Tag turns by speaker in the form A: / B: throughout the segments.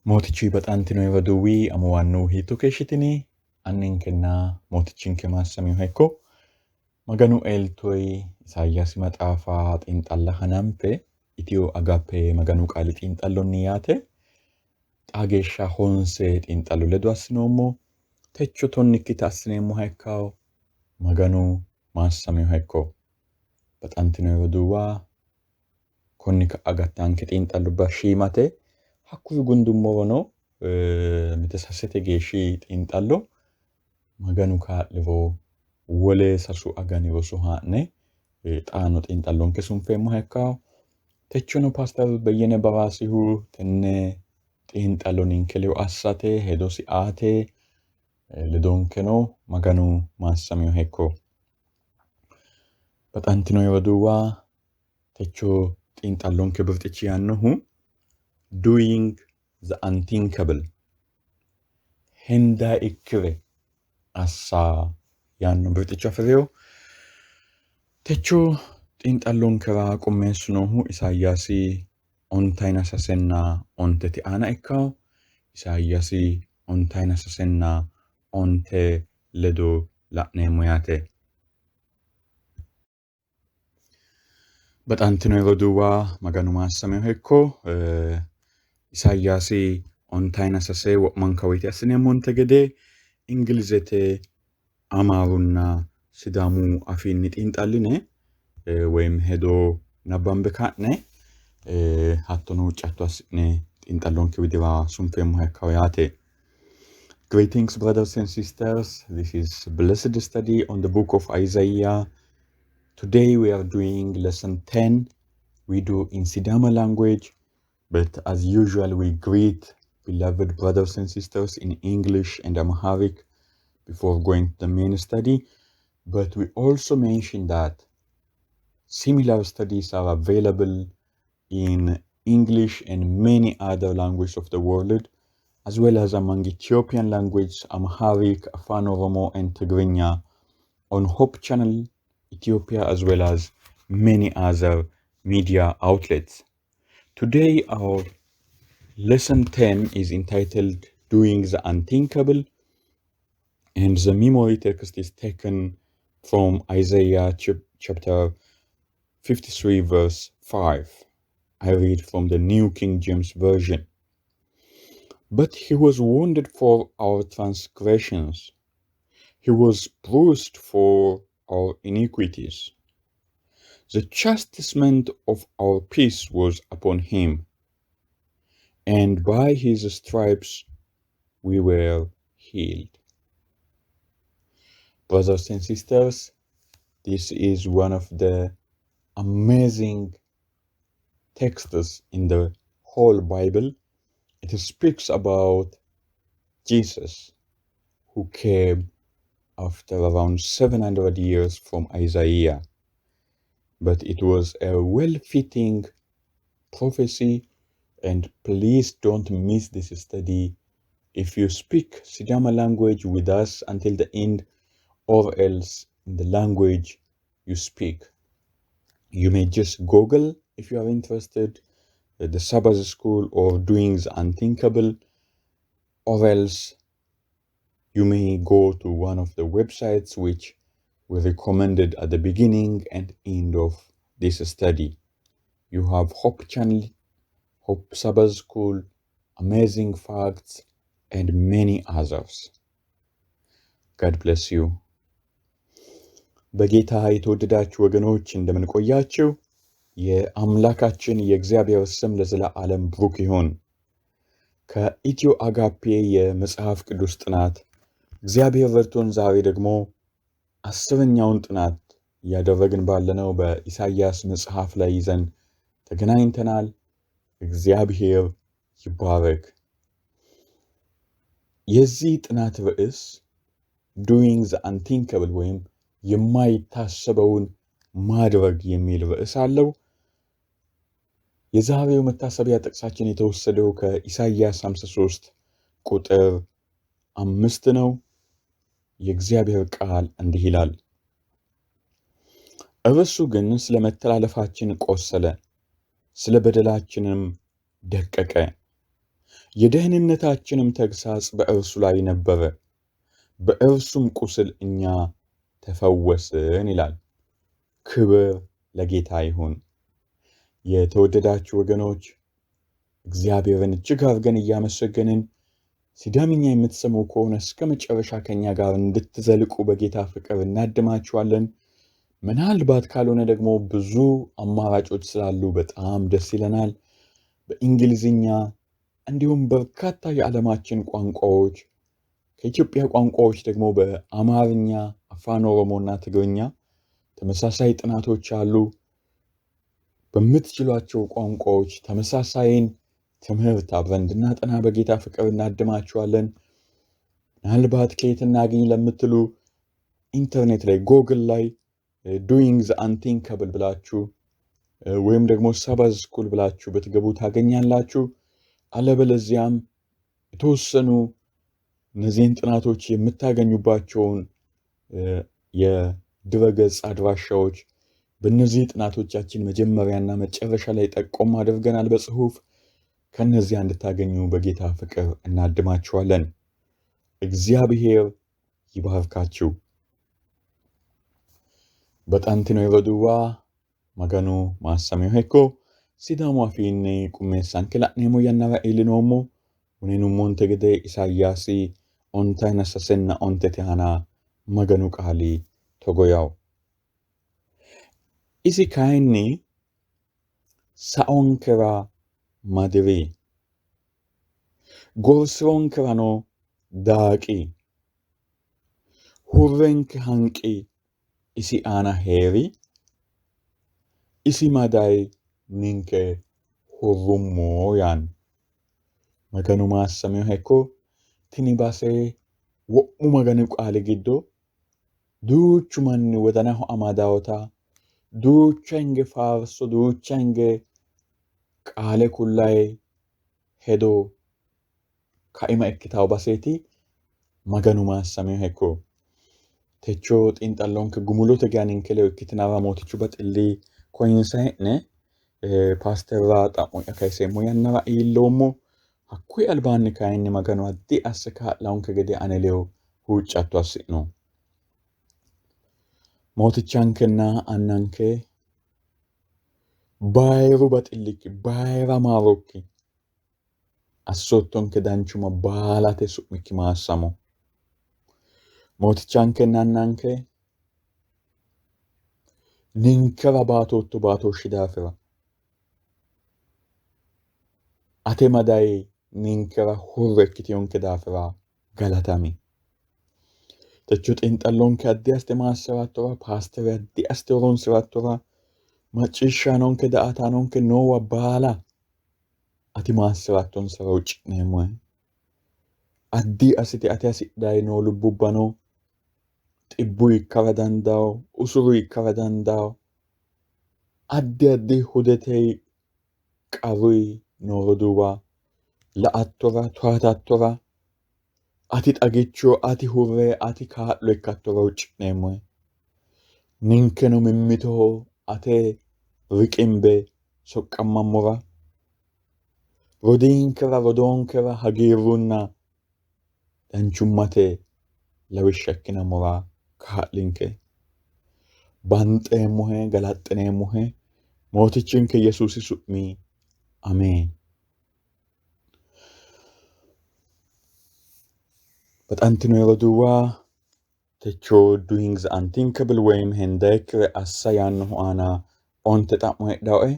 A: Mootichuy baxantinoyi roduuwi, amuwannu hiitto keeshshitini? Anninkenna Mootichinke maassaminoha ikko. Maganu eltoyi Isayaasi maxaafa xiinxalla hananfe Itiyo Agape Maganu qaali xiinxallonni yaate. Xaa geeshsha honse xiinxallo ledo assinoommo. Techo tonnikkita assineemmoha ikkawo. Maganu maassaminoha ikko. Baxantinoyi roduuwa, konni ka'a gattanke xiinxallubba shiimate. Hakkuyi gundummorono mite sasete geeshshi xiinxallo Maganu kaa'liro wole sasu agani roso haa'ne xaano xiinxallonke sunfeemmoha ikkawo. Techono Paaster Beyyene Baraasihu tenne xiinxallo ninke ledo assate hedosi aate ledonkeno Maganu maassaminoha ikko. Baxantino roduuwa, techo xiinxallonke birxichi yaannohu Doing the Unthinkable, hendayikkire assa yaanno birxicho afi'rino. Techo xiinxallonkera qummeessu noohu Isayaasi ontayina sasenna ontete aana ikkawo. Isayaasi ontayina sasenna onte ledo la'neemmo yaate. Baxantino roduuwa, Maganu maassaminoha ikko. Isayaasi ontayina sase wo'manka woyite assineemmonte gede Ingilizete, Amaarunna Sidaamu afiinni xiinxalline woyim hedo nabbambe ka'ne hattono huuccatto assi'ne xiinxallonke widira sunfeemmoha ikkawo yaate. Greetings, brothers and sisters. This is Blessed Study on the book of Isaiah. Today we are doing lesson 10. We do in Sidama language, but as usual, we greet beloved brothers and sisters in English and Amharic before going to the main study. But we also mention that similar studies are available in English and many other languages of the world, as well as among Ethiopian language, Amharic, Afan Oromo, and Tigrinya on Hope Channel Ethiopia, as well as many other media outlets. Today, our lesson 10 is entitled Doing the Unthinkable, and the memory text is taken from Isaiah chapter 53, verse 5. I read from the New King James Version. But he was wounded for our transgressions, he was bruised for our iniquities. The chastisement of our peace was upon him, and by his stripes we were healed. Brothers and sisters, this is one of the amazing texts in the whole Bible. It speaks about Jesus, who came after around 700 years from Isaiah. But it was a well fitting prophecy, and please don't miss this study. If you speak Sidama language with us until the end, or else in the language you speak, you may just Google, if you are interested, the Sabbath School or Doing the Unthinkable, or else you may go to one of the websites which we recommended at the beginning and end of this study. You have Hope Channel, Hope Sabbath School, Amazing Facts, and many others. God bless you. በጌታ የተወደዳችሁ ወገኖች፣ እንደምን ቆያችሁ? የአምላካችን የእግዚአብሔር ስም ለዘለዓለም ብሩክ ይሁን። ከኢትዮ አጋፔ የመጽሐፍ ቅዱስ ጥናት እግዚአብሔር ረድቶን ዛሬ ደግሞ 10ኛውን ጥናት እያደረግን ባለነው በኢሳይያስ መጽሐፍ ላይ ይዘን ተገናኝተናል። እግዚአብሔር ይባረክ። የዚህ ጥናት ርዕስ Doing the Unthinkable ወይም የማይታሰበውን ማድረግ የሚል ርዕስ አለው። የዛሬው መታሰቢያ ጥቅሳችን የተወሰደው ከኢሳይያስ 53 ቁጥር 5 ነው። የእግዚአብሔር ቃል እንዲህ ይላል፣ እርሱ ግን ስለ መተላለፋችን ቆሰለ፣ ስለ በደላችንም ደቀቀ። የደህንነታችንም ተግሣጽ በእርሱ ላይ ነበረ፣ በእርሱም ቁስል እኛ ተፈወስን ይላል። ክብር ለጌታ ይሁን። የተወደዳችሁ ወገኖች፣ እግዚአብሔርን እጅግ አድርገን እያመሰገንን ሲዳምኛ የምትሰሙ ከሆነ እስከ መጨረሻ ከኛ ጋር እንድትዘልቁ በጌታ ፍቅር እናድማችኋለን። ምናልባት ካልሆነ ደግሞ ብዙ አማራጮች ስላሉ በጣም ደስ ይለናል። በእንግሊዝኛ እንዲሁም በርካታ የዓለማችን ቋንቋዎች፣ ከኢትዮጵያ ቋንቋዎች ደግሞ በአማርኛ፣ አፋን ኦሮሞና ትግርኛ ተመሳሳይ ጥናቶች አሉ። በምትችሏቸው ቋንቋዎች ተመሳሳይን ትምህርት አብረን እንድናጠና በጌታ ፍቅር እናድማችኋለን። ምናልባት ከየት እናገኝ ለምትሉ ኢንተርኔት ላይ፣ ጎግል ላይ "Doing the Unthinkable" ብላችሁ ወይም ደግሞ Sabbath School ብላችሁ ብትገቡ ታገኛላችሁ። አለበለዚያም የተወሰኑ እነዚህን ጥናቶች የምታገኙባቸውን የድረገጽ አድራሻዎች በእነዚህ ጥናቶቻችን መጀመሪያና መጨረሻ ላይ ጠቆም አድርገናል በጽሁፍ። ከእነዚያ እንድታገኙ በጌታ ፍቅር እናድማችኋለን። እግዚአብሔር ይባርካችሁ። Baxantino roduuwa, Maganu maassamiho ikko. Sidaamu afiinni qummeessanke la'neemmo yannara iillinoommo. Hunenummonte gede Isayaasi 53:9 aana Maganu qaali togo yawo. Isi kayinni saonkera madiri, gorsironkerano daaqi, hurrenke hanqi isi aana hee'ri, isi madayi ninke hurrummo yaanno. Maganu maassamiha ikko. Tini base wo'mu Maganu qaali giddo duuchu manni wodanaho amadawota, duucha hinge faarso, duucha hinge qaale kullayi hedo kaima ikkitawo baseeti. Maganu maassamiha ikko. Techo xiinxallonke gumulote geya ninke ledo ikkitinara Mootichu baxilli koyinsa hee'ne paasterra xa'mo'ya kayiseemmo yannara iilloommo. Hakkuyi albaanni kayinni Maganu addi asse kaa'lawonke gede ane ledo huuccatto assi'no. Mootichankenna Annanke, bayiru baxillikki, bayira maarokki, assoottonke danchumma baalate su'mikki maassamo. Mootichankenna Annanke, ninkera baatootto baatooshshi daafira, ate madayi ninkera hurre ikkitinonke daafira galatami. Techo xiinxallonke addi aste maassi'rattora, paastere addi aste horonsi'rattora, macciishshaanonke daa''ataanonke noowa baala ati maassi'rattonsara huucci'neemmohe. Addi assite ate hasidhayi noo lubbubbano, xibbu ikkara dandawo, usuru ikkara dandawo, addi addi hudete qarruyi noo roduuwa la''attora, towatattora, ati xagicho, ati hurre, ati kaa'lo ikkattora huucci'neemmohe. Ninkeno mimmitoho ate riqimbe soqqammammora, rodiinkera rodoonkera hagiirrunna danchummate lawishsha ikkinammora kaa'linke. Banxeemmohe, galaxxineemmohe, Mootichinke Yesuusi su'mi, ameen. Baxantino roduuwa, techo "Doing the Unthinkable" ወይም hendayikkire assa yaannohu aana 9 xa'mo heedhaoe.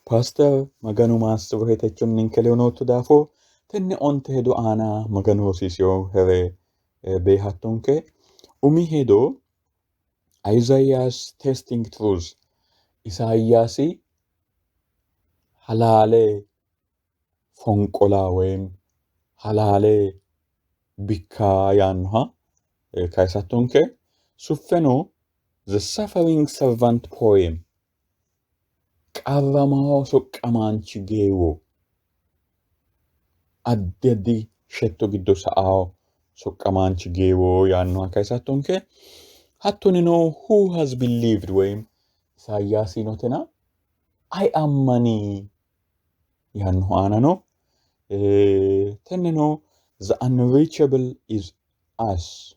A: Paaster, Maganu maassirohe. Techo ninke ledo nootto daafo tenne 9 hedo aana Maganu rosiisiyohere beehattonke. Umi hedo Isaiah's Testing Truth, Isayaasi halaale fonqola woyim halaale bikka yaannoha kayisattonke. Suffeno The Suffering Servant Poem, qarramaho soqqamaanchi geewo, addi addi shetto giddo sa'ao soqqamaanchi geewo yaannoha kayisattonke. Hattonino Who Has Believed ወይም Isayaasi yinotena ayi ammani yaannohu aanano Tenneno The Unreachable is Us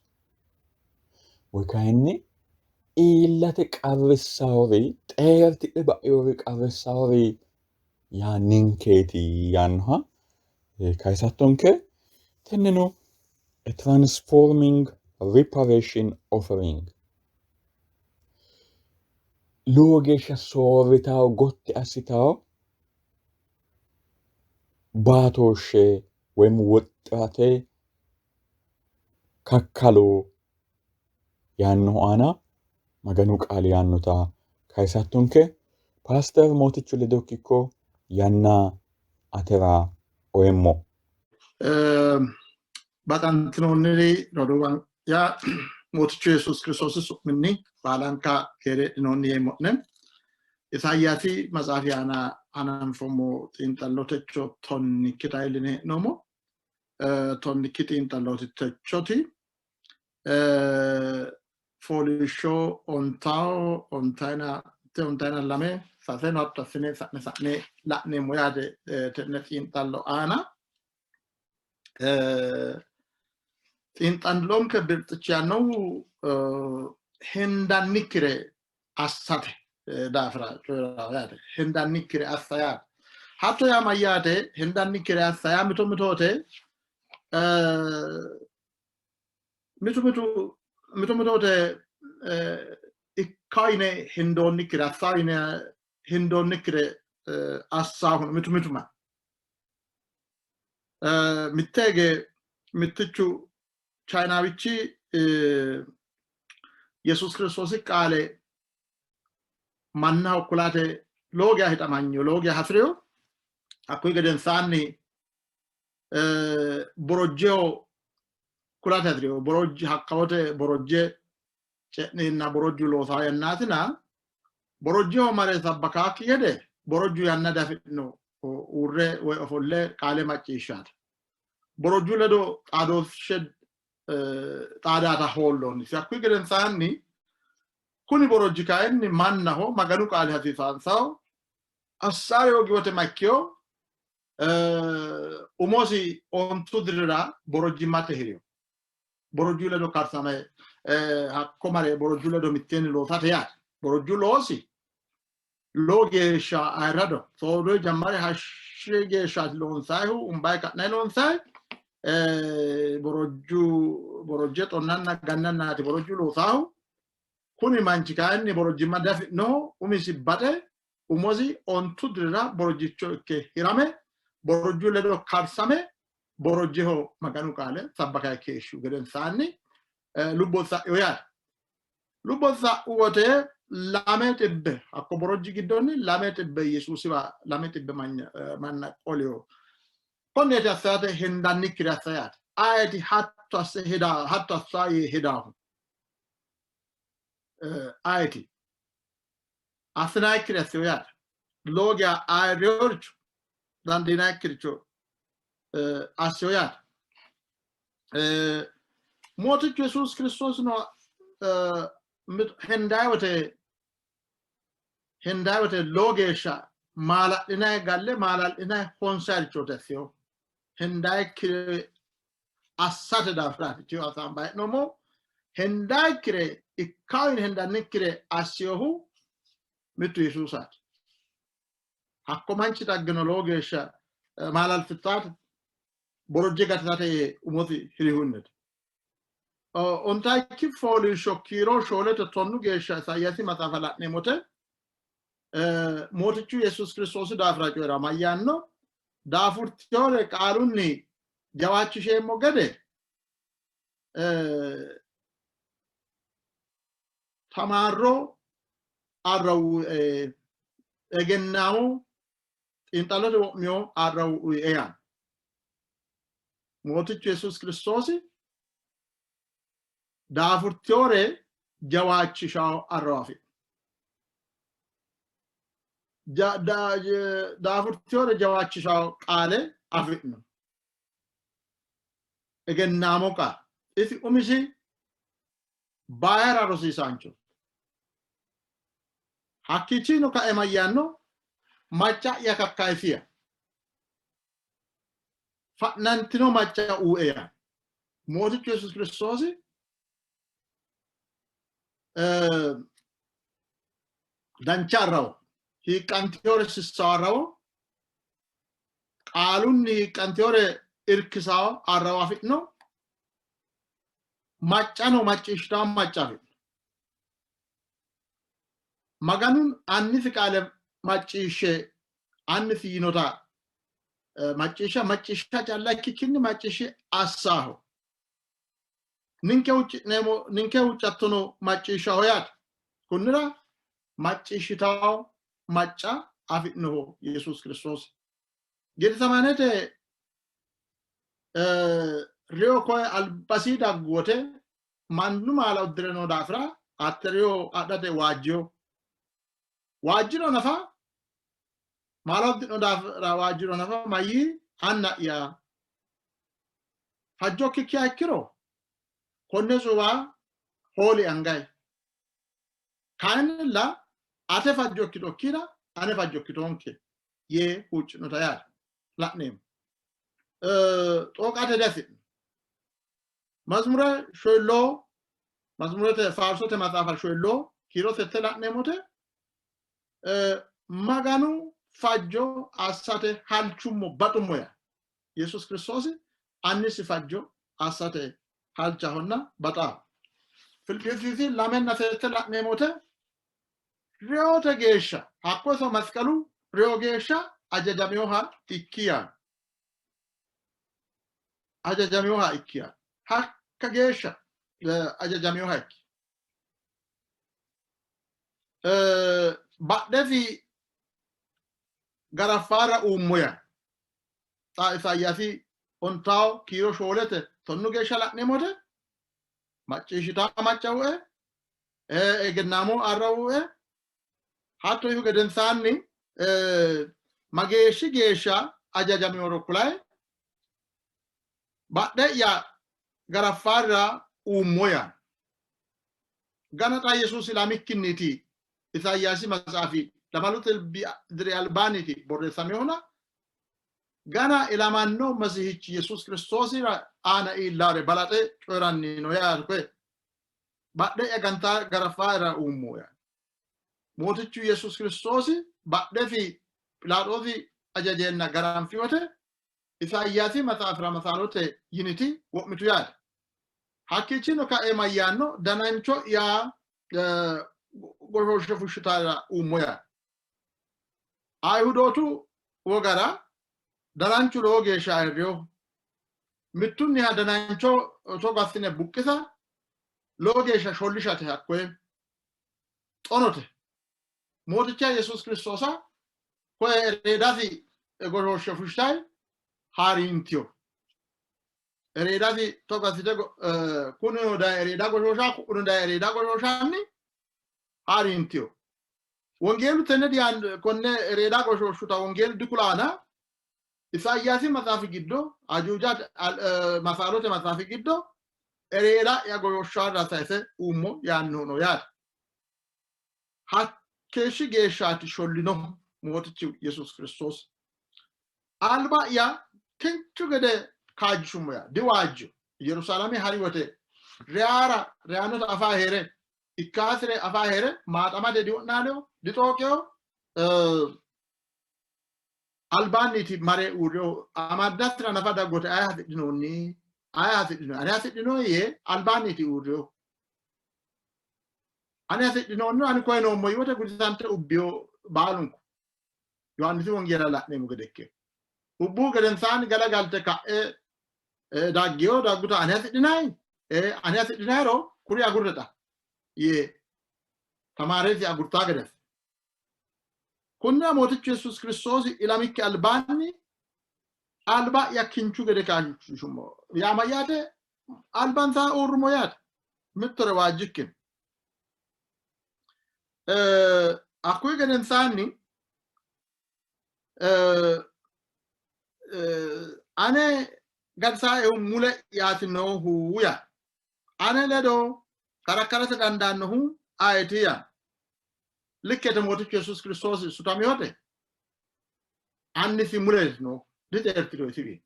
A: woy kayinni iillate qarrissaori xeertidhe ba'inori qarrissaori yaa ninkeeti yaannoha kayisattonke. Tenneno A Transforming Reparation Offering lowo geeshsha soorritawo gotti assitawo baatooshshe woyim woxxate kakkalo yaannohu aana Maganu qaali yaannota kayisattonke. Paaster Mootichu ledokki ikko, yanna atera oyeemmo.
B: Baxantinoonniri roduuwa'ya Mootichu Yesuusi Kiristoosi su'minni baalanka keere heedhinoonni yeemmo'ne. Isayaasi maxaafi aana hananfoommo xiinxallo techo tonnikkita iilline hee'noommo. Tonnikki xiinxallooti techoti. Fooliishsho ontawo, ontayina, ontayina lame, saseno hatto assine sa'ne sa'ne la'neemmo yaate tenne xiinxallo aana. Xiinxallonke birxichi yaannohu hendannikkire assate daafira coyi'ranno yaate. Hendannikkire assa yaate. Hatto yaa mayyaate? Hendannikkire assa yaa mito mitoote mitu mitu mito mitoote ikka yine hendoonnikkire assa yine hendoonnikkire assaahu mitu mitu manni. Mitte hige mittichu Chayinaawichi Yesuusi Kiristoosi qaale mannaho kulate lowo geya hixamanyo, lowo geya hasi'rino. Hakkuyi gedensaanni borojjeho kulate hasi'rino. Borojje hakkawote borojje ce'neenna borojju loosaa yannaatina borojjeho mare sabbakaakki gede borojju yanna diafi'rino uurre woy ofolle qaale macciishshaate. Borojju ledo xaadooshshe xaadaata hoolloonnisi. Hakkuyi gedensaanni kuni borojji kayinni mannaho Maganu qaali hasiisaansaho assaare hoogi wote makkiyo umosi ontu dirira borojjimmate hirino. Borojju ledo karsame hakko mare borojju ledo mitteenni loosate yaate. Borojju loosi lowo geeshsha ayirrado soodo jammare hashshi geeshshaati loonsayihu umbayi ka'nayi loonsayi borojju borojje xonnanna gannannaati borojju loosaahu. Kuni manchi kayinni borojjimma diafi'noho, umisi baxe umosi ontu dirira borojjicho ikke hirame borojju ledo karsame borojjeho Maganu qaale sabbakayi keeshshihu gedensaanni lubbo sa'ino yaate. Lubbo sa'u wote lame xibbe hakko borojji giddonni lame xibbe Yesuusiwa lame xibbe manna qoliyo. Konneeti assate hendannikkiri assa yaate. Ayeti hatto asse heda hatto assa yee hedaahu? Ayeti? Assinannikkiri assiyo yaate. Lowo geya ayirrinoricho dandiinannikkiricho assiyo yaate. Mootichu Yesuusi Kiristoosino hendayi wote hendayi wote lowo geeshsha maala'linayi galle maala'linayi honsayirichooti assiyo. Hendayikkire assate daafiraati tiyo hasaambayi hee'noommohu. Hendayikkire ikkawo yine hendannikkire assiyohu mittu Yesuusaati. Hakko manchi xaggeno lowo geeshsha maalalsittaate. Borojje gatisate yee umosi hirihunnite. Ontayikki fooliishsho kiiro shoolete tonnu geeshsha Isayaasi maxaafa la'neemmote Mootichu Yesuusi Kiristoosi daafira coyi'ra mayyaanno? Daafurtinore qaalunni jawaachisheemmo gede tamaarro arrawu egennaamu xiinxallote wo'miyo arrawu uyie yaanno. Mootichu Yesuusi Kiristoosi daafurtinore jawaachishawo arrawo afidhino. Daafurtinore jawaachishawo qaale afi'no. Egennaamo qaale. Isi umisi bayira rosiisaancho. Hakkiichino kae mayyaanno? Macca'ya kakkayisiya. Fa'nantino macca uue yaa. Mootichu Yesuus Kiristoosi dancha arrawo, hiiqqantiyore sissawo arrawo, qaalunni hiiqqantiyore irkisawo arrawo afi'no, maccano macciishshitawo macca afi'no. Maganu annisi qaale macciishshe annisi yiinota macciishsha macciishsha calla ikkikkinni macciishshe assaho. Ninke huucci'neemmo ninke huuccattono macciishshaho yaate. Kunnira macciishshitawo macca afi'noho Yesuus Kiristoosi. Geetesemaanete reyo koye albasii daggu wote mannu maala uddire noo daafira hatte reyo adhate waajjino. Waajjino nafa maala uddi'no daafira waajjino nafa mayyii anna'ya fajjokki ikkiha ikkiro konne tsuwa hooli angayi. Kayinnilla ate fajjo ikkitokkira ane fajjo ikkitoonke yee huuccinota yaate la'neemmo. Xooqate dihasi'no. Mazmure shoyilloo mazmurete faarsote maxaafa shoyilloo kiiro sette la'neemmote Maganu fajjo assate halchummo baxummo yaa Yesuus Kiristoosi annisi fajjo assate halchahonna baxaho. Filiphisiyusi 2:7 la'neemmote reyote geeshsha hakko iso masqalu reyo geeshsha ajajaminoha ikki yaanno. Ajajaminoha ikki yaanno. Hakka geeshsha ajajaminoha ikki. Badhesi garaffaara uummo yaa. Xa Isayaasi ontawo kiiro shoolete tonnu geeshsha la'neemmote macciishshitaa macca u'e egennaamo arrawu u'e hatto yihu gedensaanni mageeshshi geeshsha ajajaminoro kulayi badhe'ya garaffaarira uummo yaa. Gana xa Yesuusi ilamikkinniiti Isayaasi maxaafi lamalu xibbi diri albaanniiti borreessaminohuna gana ilamanno Masihichi Yesuus Kiristoosira aana iillaare balaxe coyi'ranni no yaate. Badhe'ya ganta garaffaara uummo yaate. Mootichu Yesuus Kiristoosi badhesi Philaaxoosi ajajeenna garanfi wote Isayaasi maxaafira masaalote yiniti wo'mitu yaate. Hakkiichino kae mayyaanno danancho'ya goshooshshe fushshitara uummo yaate. Ayihudootu wogara dananchu lowo geeshsha ayirrinoho. Mittunniha danancho togo assine buqqisa lowo geeshsha shollishate hakkoye xonote. Mooticha Yesuus Kiristoosa koye ereedasi goshooshshe fushshayi haariintiyo. Ereedasi togo assite kunino daye ereeda goshoosha ku'uno daye ereeda goshooshanni haariintiyo. Wongeelu tenne diyaan konne ereeda goshooshshuta wongeelu dikulaana Isayaasi maxaafi giddo ajuuja masaalote maxaafi giddo ereeda'ya goshooshshaarra sayise uummo yaannohu no yaate. Hakkeeshshi geeshshaati shollinohu Mootichu Yesuus Kiristoos. Alba'ya kinchu gede kaajjishummo yaa diwaajjo. Yerusaalame hari wote reyara reyannota afaa hee're ikkaasire afaa hee're maaxamate diwo'naaleo dixooqeo albaanniiti mare uurreo amaddasira nafa daggote aye hasidhinoonni aye hasidhino ane hasidhinoonni yee albaanniiti uurreo ane hasidhinoonni ani koye noommo yiwote gudisante ubbiyo baalunku Yohaannisi wongeela la'neemmo gede ikke ubbuhu gedensaanni galagalte ka'e daggiyo dagguta ane hasidhinayi ane hasidhinayiro kuri agurre xa yee tamaaresi agurtaa gede asse. Kunnira Mootichu Yesuus Kiristoosi ilamikki albaanni alba'ya kinchu gede kaashshummo. Yaa mayyaate? Albansa uurrumo yaate. Mittore waajjikkin. Hakkuyi gedensaanni ane gatisaehu mule'yaati noohu yaa. Ane ledo karakkarate dandaannohu ayeti yaa. Likkete Mootichu Yesuus Kiristoosi sutamiyote annisi muleeti noohu, dixeerti'rino isiwiinni.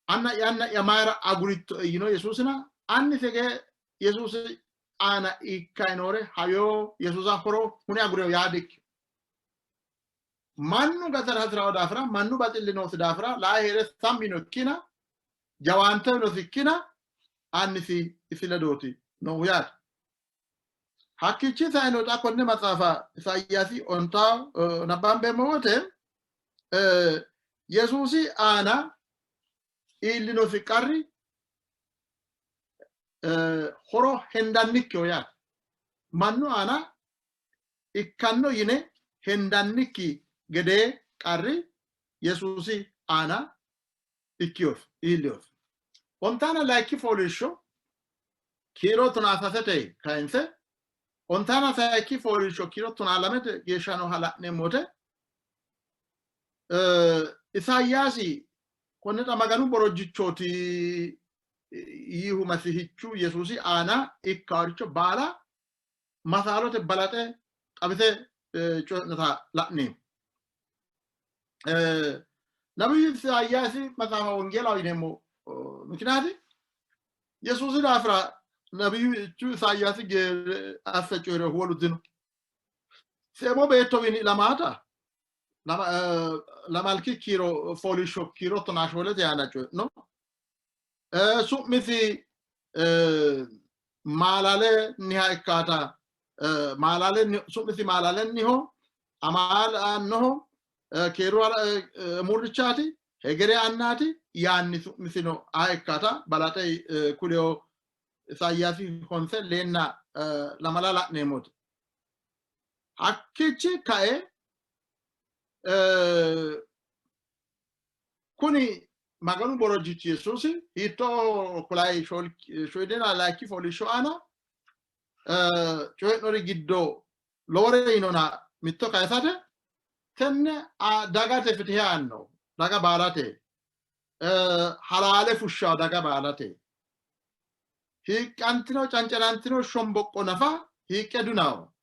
B: Anna'ya anna'ya mayira agurittoe yino Yesuusina annise gee Yesuusi aana ikkayi noore hayo Yesuusa horo hune agurino yaa dikkino. Mannu gatara hasi'ranno daafira, mannu baxilli noosi daafira lae hee're sammi yino ikkina, jawaante uyinosi ikkina annisi isi ledooti noohu yaate. Hakkiichi saeno xa konne maxaafa Isayaasi ontaa nabbambeemmo wote Yesuusi aana iillinosi qarri horo hendannikkiho yaate. Mannu aana ikkanno yine hendannikki gedee qarri Yesuusi aana ikkinosi, iillinosi. Ontaana layikki fooliishsho kiiro tonaa sasete kayinse ontaana sayikki fooliishsho kiiro tonaa lamete geeshsha nooha la'neemmo wote Isayaasi konne xa Maganu borojjichooti yiihu Masihichu Yesuusi aana ikkaaricho baala masaalote balaxe xawise coyi'nota la'neemmo. Nabiyyu Isayaasi maxaafa Wongeelaho yineemmo mikinaati Yesuusi daafira nabiyyu Isayaasi asse coyi'rinohu wolu dino. Seemo beettowiinni ilamaata lamalki kiiro fooliishsho kiiro tonaa shoolete aana coyi'no. Su'misi maalalenniha ikkaata su'misi maalalenniho, amaalannoho, keeru murrichaati, hegere annaati yaanni su'misino a ikkaata balaxe kuleyo Isayaasi honse leenna lamala la'neemmote. Hakkiichi kae kuni Maganu borojjichi Yesuusi hiittoo kulayi shoyidina layikki fooliishsho aana coyi'nori giddo lowore yinona mitto kayisate tenne dagate fitihe aanno daga baalate halaale fushshawo daga baalate hiiqqantino cancanantino shomboqqo nafa hiiqqe dunawo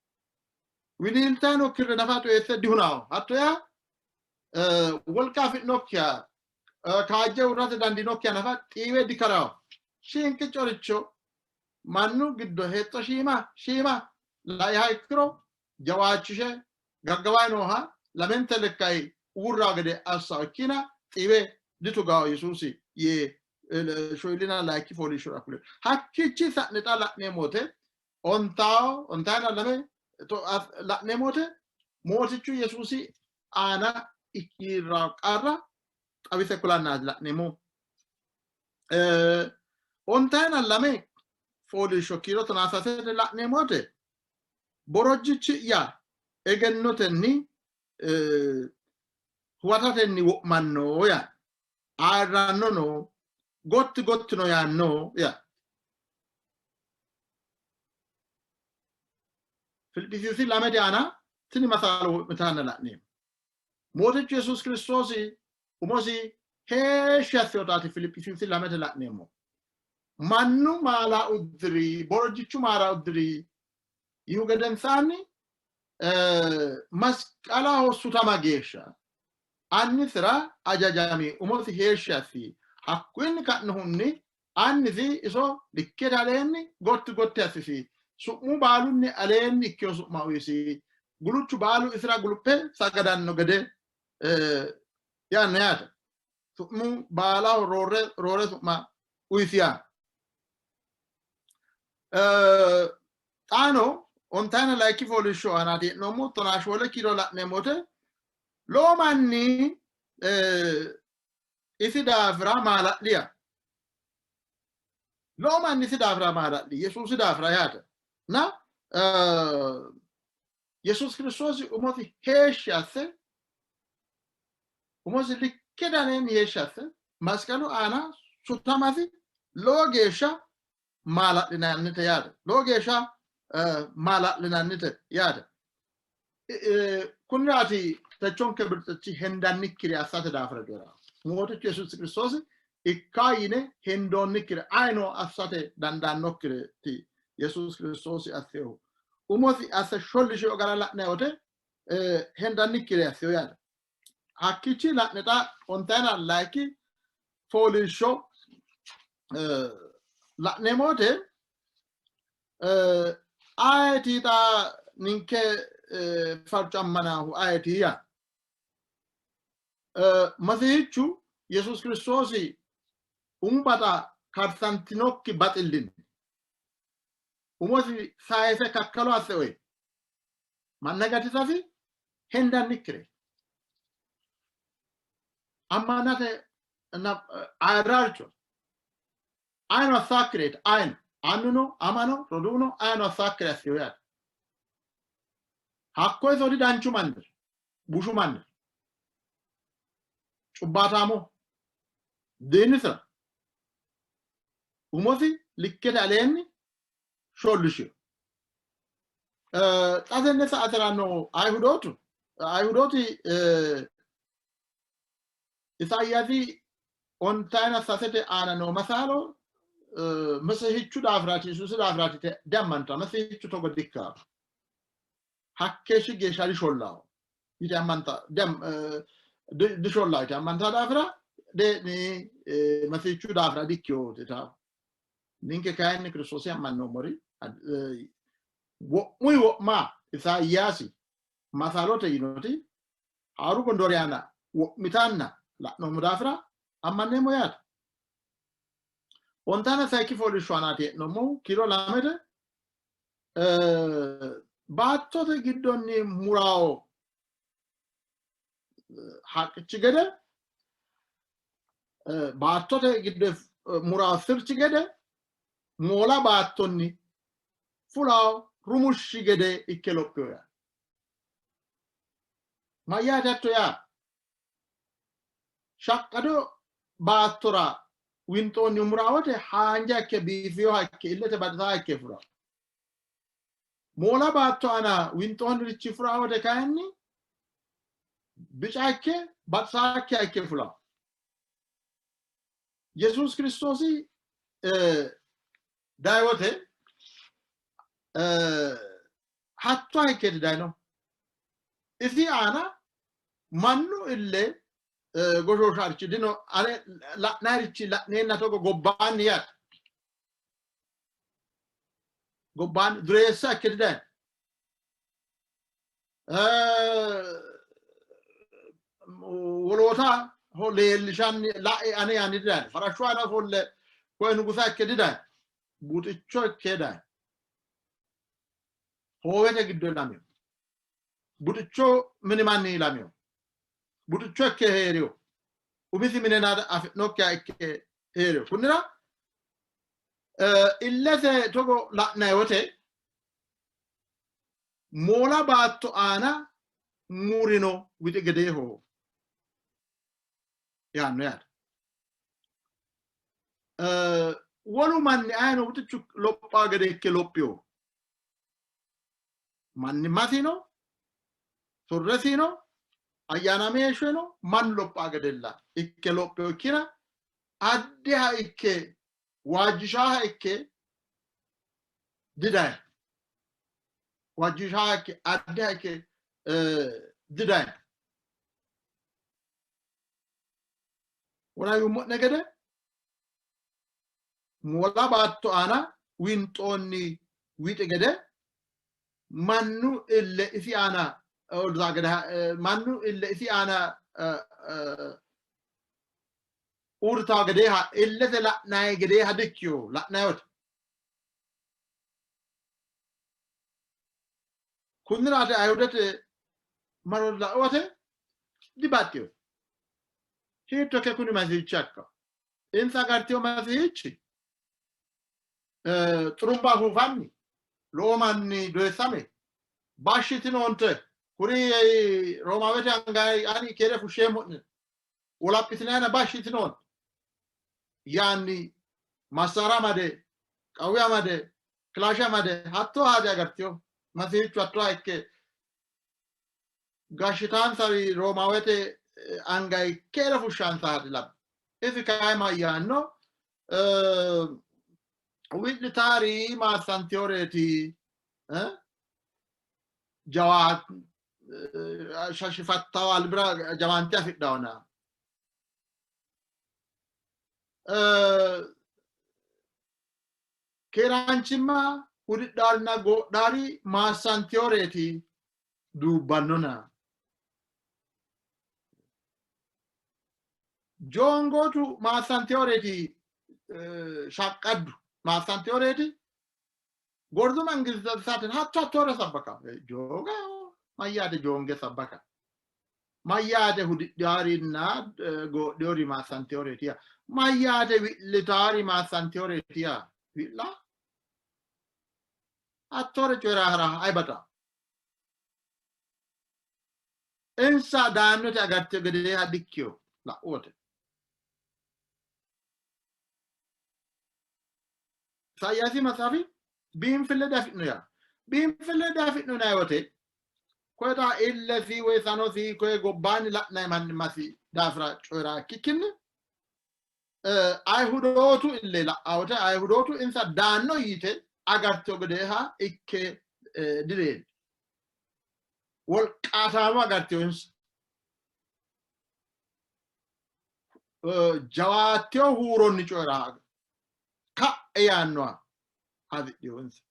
B: wiliiltano kirre nafa xoyisse dihunawo hatto yaa wolqa afi'nokkiha kaajje uurrate dandiinokkiha nafa xiiwe dikarawo shiinqiccoricho mannu giddo hexxo shiima shiima laiha ikkiro jawaachishe gaggawayi nooha lamente lekkayi uurrawo gede assawo ikkina xiiwe ditugawo Yesuusi yee shoyillina layikki fooliishshora kule. Hakkiichi sa'ne xa la'neemmo wote ontawo ontayina lame la'neemmo wote Mootichu Yesuusi aana ikkiirra qarra xawise kulannaati la'neemmo. Ontayina lame fooliishsho kiiro tonaa sasete la'neemmo wote borojjichi'ya egennotenni huwatatenni wo'manno yaa ayirrannono gotti gottino yaanno yaa. Filiphisiyusi lamete aana tini masaalo wo'mitanna la'neemmo. Mootichu Yesuusi Kiristoosi umosi heeshshi assinotaati Filiphisiyusi lamete la'neemmo. Mannu maala uddiri, borojjichu maala uddiri yihu gedensaanni masqalaho sutama geeshsha annisira ajajami umosi heeshshi assi. Hakkuyinni ka'nohunni annisi iso likkete aleenni gotti gotti assisi. Su'mu baalunni aleenni ikkino su'ma uyisi. Guluchu baalu isira guluphe sagadanno gede yaanno yaate. Su'mu baalaho roore roore su'ma uyisi yaa. Xaano ontayina layikki fooliishsho aanaati hee'noommo. Tonaa shoole kiiro la'neemmo wote lowo manni isi daafira maala'liya. Lowo manni isi daafira maala'li, Yesuusi daafira yaate. Na Yesuusi Kiristoosi umosi heeshshi asse umosi likke daneenni heeshshi asse masqalu aana sutamasi lowo geeshsha maala'linannite yaate. Lowo geeshsha maala'linannite yaate. Kunniraati techonke birxichi hendannikkiri assate daafira coyi'ra. Mootichu Yesuusi Kiristoosi ikka yine hendoonnikkire ayino assate dandaannokkireti Yesuusi Kiristoosi assinohu. Umosi asse shollishino gara la'nanni wote hendannikkire assino yaate. Hakkiichi la'ne xa ontayina layikki fooliishsho la'neemmo wote ayeti xa ninke farco ammanaahu ayeti yaa Masihichu Yesuus Kiristoosi umu baxa karsantinokki baxillinni umosi sayise kakkalo asse oye manna gatisasi hendannikkire ammanate ayirrarcho ayino assaakkireeti ayino annuno amano roduuno ayino assaakkire assiyo yaate. Hakko iso didanchu mannira bushu mannira cubbaataamo diinisira umosi likkete aleenni shollishino. Xa tenne saatera noo Ayihudootu Ayihudooti Isayaasi ontayina sasete aana noo masaalo Mesihichu daafiraati Yesuusi daafiraati yite diammanta. Mesihichu togo dikkaano. Hakkeeshshi geeshsha dishollaho yite ammanta dishollaho yite ammanta daafira dee'ni Mesihichu daafira dikkiyo yitawo. Ninke kayinni Kiristoosi ammannoommori wo'muyi wo'ma Isayaasi masaalote yinoti haaru gondoori aana wo'mitanna la'noommo daafira ammanneemmo yaate. Ontaana sayikki fooliishsho aanaati hee'noommohu kiiro lamete baattote giddonni murawo haqqichi gede baattote giddo murawo sirchi gede moola baattonni fulawo rumushshi gede ikke lophino yaate. Mayyaate hatto yaa? Shaqqado baattora winxoonni murawote haanja ikke biifinoha ikke illete baxisaa ikke fura. Moola baatto aana winxoonnirichi furawote kayinni bica ikke baxisaakkiha ikke fula. Yesuus Kiristoosi dayi wote hattoha ikkeeti dayino. Isi aana mannu ille goshoosharichi dino, ane la'nayirichi la'neenna togo gobbaanni yaate. Gobbaanni dureessa ikke didayino. Woloota leellishanni la'e ane yaanni didayino. Farashshu aana ofolle koye nugusa ikke didayino. Buxicho ikke dayino. Hoowete giddo ilamino. Buxicho mini manni ilamino. Buxicho ikke hee'rino. Umisi mine afi'nokkiha ikke hee'rino. Kunnira illete togo la'nanni wote moola baatto aana murino wixi gedeeho yaanno yaate. Wolu manni ayino buxichu lophaa gede ikke lophino. Mannimmasino, surresino, ayyaanaame heeshshono mannu lophaa gedella ikke lophino ikkina addiha ikke waajjishaaha ikke didayi. Waajjishaaha ikke addiha ikke didayi. Wona yuummo'ne gede moola baatto aana winxoonni wixi gede mannu ille isi aana gede mannu ille isi aana uurritaa gedeeha illete la'nayi gedeeha dikkiyo la'nayote. Kunniraati Ayihudete maro la'ote dibaxxino. Hiitto ikke kuni Masihichi hakka? Insa agartino Masihichi xurumba afuufanni lowo manni doyissame bashshitinoonte kuri Roomaawete anga ani keere fushsheemmo'ne wolaphitinayina bashshitinoonte yaanni massara amade qawwe amade kilaashe amade hattoo haade agartino Masihichu hattooha ikke gashshitaansari Roomaawete anga keere fushshaansa haade labbi. Isi kayi mayyaanno? Wi'litaari maassantiyoreeti jawa shashifattawo albira jawaante afidhawona. Keeraanchimma hudidhaarinna goodhaari maassantiyoreeti duubbannona. Joongootu maassantiyoreeti shaqqaddu maassantiyoreeti gordu mangiste hatto hattoore sabbaka. Jooga mayyaate joonge sabbaka. Mayyaate hudidhaarinna goodhiyoori maassantiyoreeti yaa. Mayyaate wi'litaari maassantiyoreeti yaa. Wi'la hattoore coyi'ra hara ayi baxa. Insa daannote agarte gedeeha dikkiyo la'u wote. Isayaasi maxaafi biinfille diafi'no yaa. Biinfille diafi'no yinanni wote koye xa illesi woy sanosi koye gobbaanni la'nanni mannimasi daafira coyi'ra ikkikkinni Ayihudootu ille la'aa wote Ayihudootu insa daanno yite agartino gedeeha ikke dileelli. Wolqaataamo agartino insa. Jawaattino huuronni coyi'ra ka'e yaannoha hasidhino insa.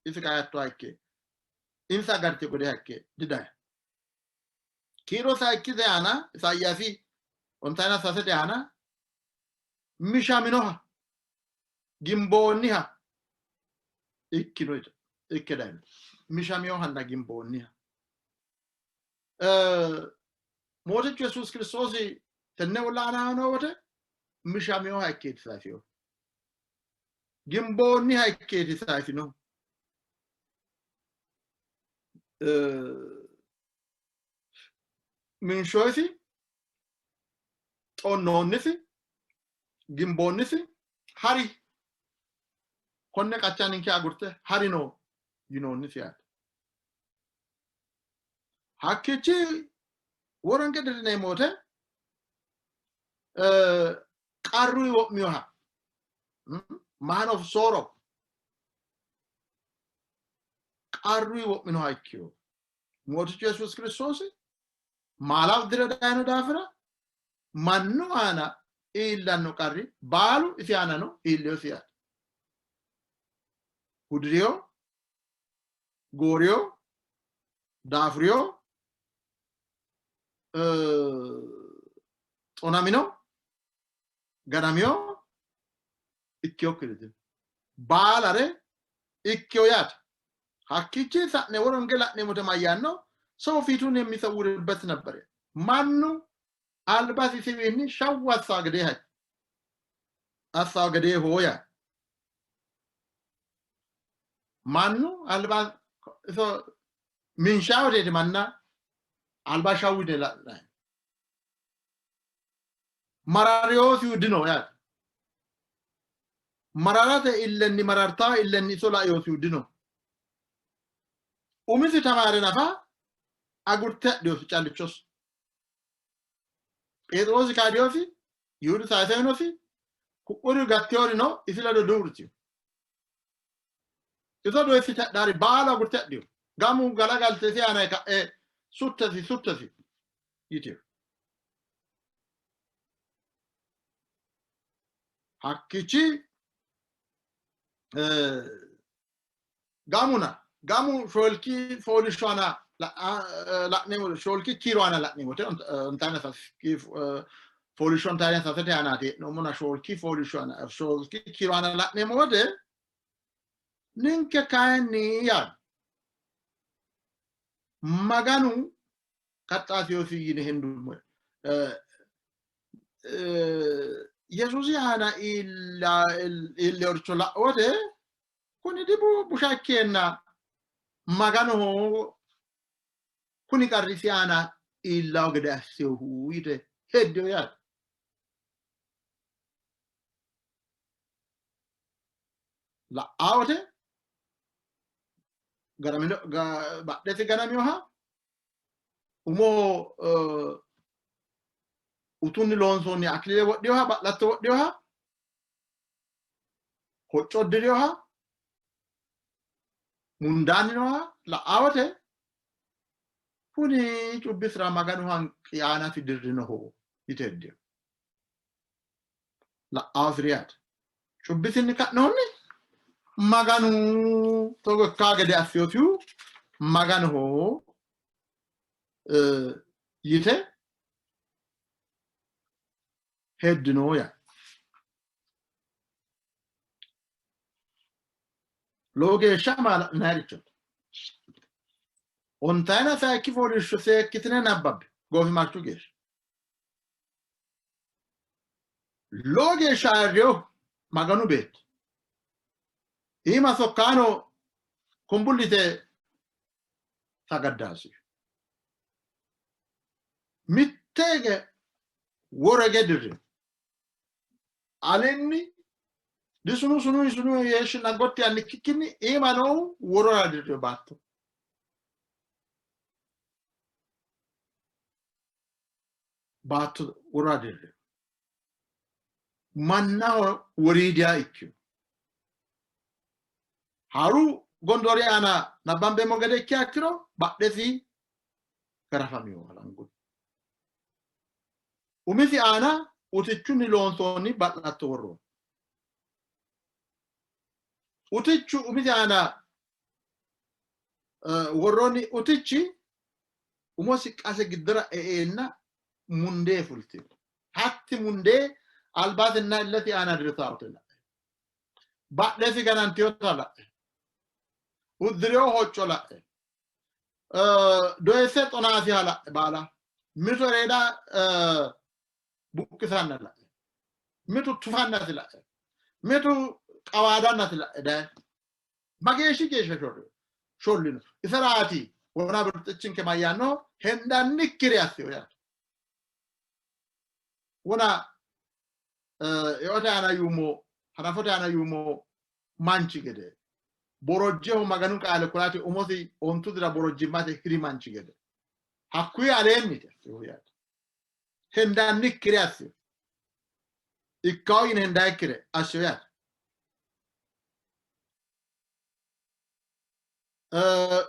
B: Isi kayi hattoha ikke insa agartino gedeeha ikke didayi. Kiiro sayikkite aana Isayaasi ontayina sasete aana mishaminoha gimboonniha ikkino ikke dayino. Mishaminohanna gimboonniha. Mootichu Yesuusi Kiristoosi tenne uulla aana noo wote mishaminoha ikkeeti sayisinohu. Gimboonniha ikkeeti sayisinohu. Minshoyisi, xonnoonnisi, gimboonnisi, hari konne qacha ninke agurte harino yinoonnisi yaate. Hakkiichi woronke dirrineemmo wote qarru wo'minoha man of sorrow qarru wo'minoha ikkino. Mootichu Yesuusi Kiristoosi maala uddire dayino daafira mannu aana iillanno qarri baalu isi aanano iillinosi yaate. Hudi'riyo, gooriyo, daafuriyo, xonamino, ganamiyo ikkinokkiri dino. Baalare ikkino yaate. Hakkiichi sa'ne woronge la'neemmote mayyaanno ሰው ፊቱን የሚሰውርበት ነበር። ማኑ albasi isiwiinni shawwu assaa gedeeha assaa gedeeho yaa mannu alba iso minshaa woteeti manna alba shawwu yine la'nanni marariyosihu dino yaate mararate illenni marartaa illenni iso laiyosihu dino umisi tamaare nafa agurte adhiyosi callichosi Pheexiroosi kaadiyoosi Yihudu sayisenosi ku'uri gattiyorino isi ledo duurtino. Iso doyissite hadhaari baalu agurte hadhino. Gamu galagalte isi aana ka'e suttesi suttesi yitino. Hakkiichi gamuna gamu shoolki fooliishsho aana la'neemmo shoolki kiiro aana la'neemmote ontaana saski fooliishsho ontaana sasete aanaati hee'noommona shoolki fooliishsho aana shoolki kiiro aana la'neemmo wote ninke kayinni yaano Maganu qaxxaasiyosi yine hendummo Yesuusi aana iilleworicho la'u wote kuni dibu busha ikkeenna Maganoho kuni qarrisi aana iillawo gede assinohu yite heddino yaate. La'aa wote ganamino badhete ganaminoha umoho utunni loonsoonni akilile wodhinoha ba'latto wodhinoha hocco uddirinoha mundaanni nooha la'aa wote kuni cubbisira Maganu hanqi aanasi dirrinoho yite heddino. La'aasiri yaate. Cubbisinni ka'noonni Maganu togo ikkaa gede assiyosihu Maganoho yite heddino yaate. Lowo geeshsha maala'linannirichooti. Ontayina sayikki fooliishsho seekkitine nabbabbe goofimarchu geeshsha. Lowo geeshsha ayirriyohu Maganu beetto. Iima sokkaano kumbullite sagaddaasi. Mitte hige woro hige dirrino. Alinni disunu sunu sunu yeeshshinna gotti yaanni ikkikkinni iima noohu worora dirrino baatto. Baatto worora dirrino. Mannaho woriidiha ikkino. Haaru gondoori aana nabbambeemmo gede ikkiha ikkiro badhesi garafamino halangunni. Umisi aana utichunni loonsoonni ba'latto worroonni. Utichu umisi aana worroonni utichi umosi qase giddora e'eenna mundee fultino. Hatti mundee albasinna illesi aana dirtaote la'e. Badhesi ganantinota la'e. Uddi'rino hocco la'e. Doyisse xonaasiha la'e baala. Mitu ereeda buqqisanna la'e. Mitu tufannasi la'e. Mitu qawaadannasi la'e daye. Mageeshshi geeshsha shollino. Iseraati wona birxichinke mayyaanno hendannikkiri assino yaate. Wona eote aana yuummo hanafote aana yuummo manchi gede borojjeho Maganu qaale kulate umosi ontu dira borojjimmate hiri manchi gede hakkuyi aleenni assino yaate. Hendannikkire assino. Ikkawo yine hendayikkire assino yaate.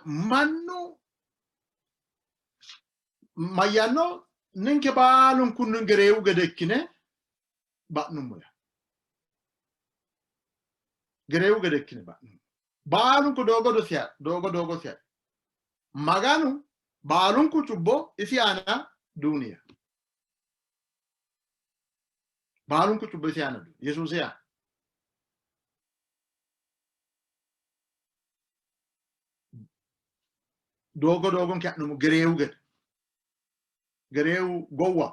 B: Mannu mayyaanno ninke baalunkunni gereewu gede ikkine ba'nummo yaa. Gereewu gede ikkine ba'nummo. Baalunku doogo dosiya doogo doogo siya. Maganu baalunku cubbo isi aana duuniya. Baalunku cubbo isi aana duuni. Yesuusi aana. Doogo doogonke ha'nummo gereewu gede. Gereewu gowwa.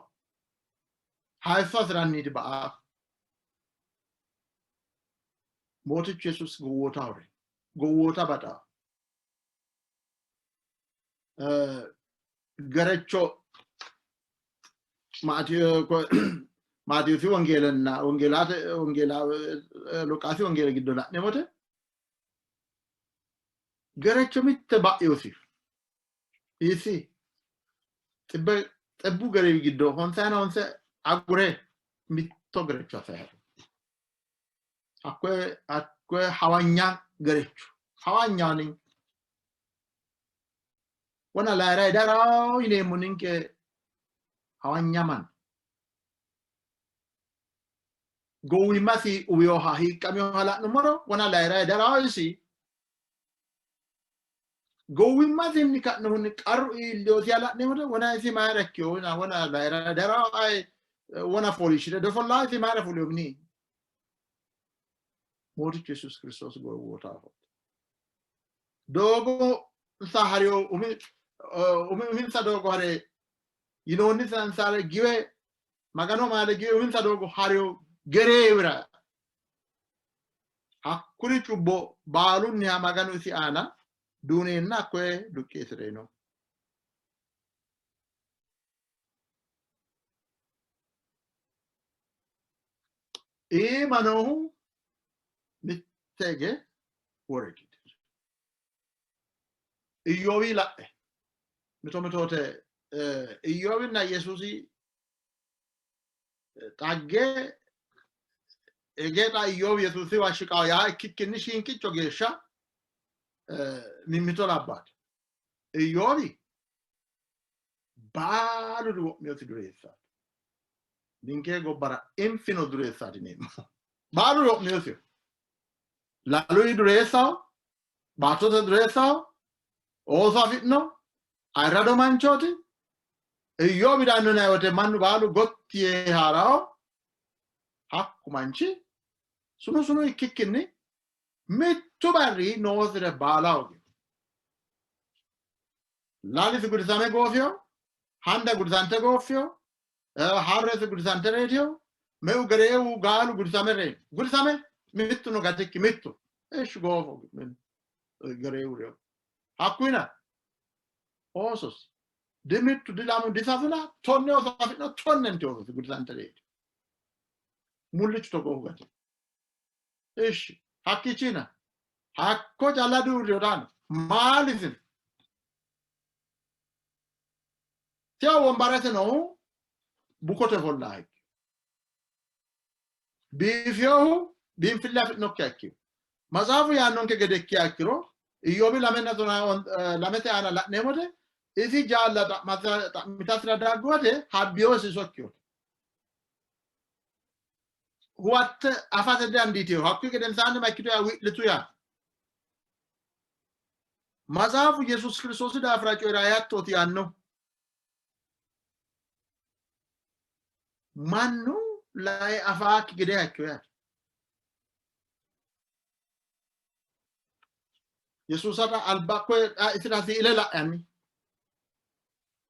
B: Hayisso hasi'ranniiti ba'a. Mootichu Yesuus gowwoota hore. Gowwoota baxa. Gerecho Maatiyoosi wongeelanna wongeelaate wongeela Luqaasi wongeela giddo la'neemmote gerecho mitte ba'yosi isi xibbe xibbu gereewi giddo honsayina honse agure mitto gerecho asay ha'ri. Hakkoye hakkoye hawanya gerecho hawanyani wona layiray darawo yineemmo ninke hawanya manna. Gowwimmasi uwiyoha hiiqqamiyoha la'nummoro wona layiray darawo isi gowwimmasinni ka'nohunni qarru iilliyosiha la'neemmote wona isi mayira ikkiyo wona layira darawo ay wona fooliishshire dofolla isi mayira fuliyo mini Mootichu Yesuus Kiristoos gowwootaho. Doogo insa hariyo umi uminsa doogo hare yinoonni sansare giwe Magano maale giwe uminsa doogo hariyo gereewira hakkuri cubbo baalunniha Maganu isi aana duuneenna hakkoye duqqe isi reyino. Iima noohu mitte hige wore gidi. Iyyoobi la'e. Mito mitoote Iyyoobinna Yesuusi xagge egexa Iyyoobi Yesuusiwa shiqawo yaa ikkikkinni shiinqicho geeshsha mimmito labbaate. Iyyoobi baaluri wo'minosi dureessaati. Ninke gobbara infino dureessaati yineemmo. Baalu yo'niyosiho. Laluyi dureessaho, baattote dureessaho, ooso afi'no, ayirrado manchooti. Iyyoobi daanno yinanni wote mannu baalu gotti yee haa'raho. Hakku manchi sunu sunu ikkikkinni mittu barri noosire baala hoogino. Lalisi gudisame goofino, handa gudisante gooffino, harresi gudisante reyitino, meu gereewu gaalu gudisame reyino. Gudisame mittuno gatikki mittu ishshi goofo gereewu reyo. Hakkuyina oososi dimittu dilamu disasuna tonne ooso afi'no tonnenti oososi gudisante reyitino. Mullichu togoohu gatino. Ishshi hakkiichina hakko calla diuurrino daano maalisino. Tiya wombarete noohu bukote ofollaha ikki. Biifinohu biinfille afi'nokkiha ikkino. Matsaafu yaannonke gede ikkiha ikkiro Iyyoobi lamenna tonaa lamete aana la'neemmote isi jaalla xa'mitasira daggu wote habbiyosi iso ikkinote. Huwatte afate didandiitino. Hakkuyi gedensaanni ma ikkitu yaa wi'litu yaa. Matsaafu Yesuusi Kiristoosi daafira coyi'ra hattooti yaanno. Mannu lae afaakki gede ikkino yaate. Yesuusara alba koye isira siile la'anni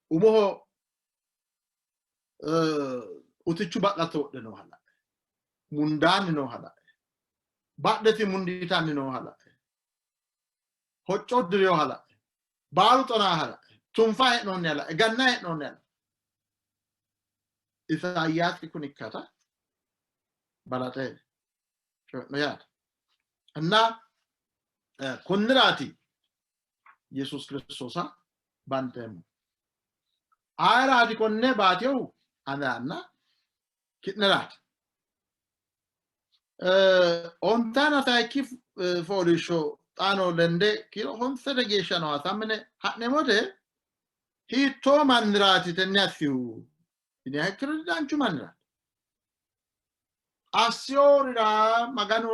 B: umoho utichu ba'latto wodhe nooha la'e, mundaanni nooha la'e, badhesi mundiitanni nooha la'e, hocco uddi'rinoha la'e, baalu xonaaha la'e, tunfa hee'noonniha la'e, ganna hee'noonniha la'e. Isayaasi kun ikkata balaxe coyi'no yaate. እና konniraati Yesuus Kiristoosa banxeemmo. Ayeraati konne baatinohu? Aneranna ki'neraati. Ontaana sayikki fooliishsho xaano lende kiiro honsete geeshsha nooha sammine ha'neemmote hiittoo manniraati tenne assihu yiniha ikkiro danchu manniraati. Assiyoorira Maganu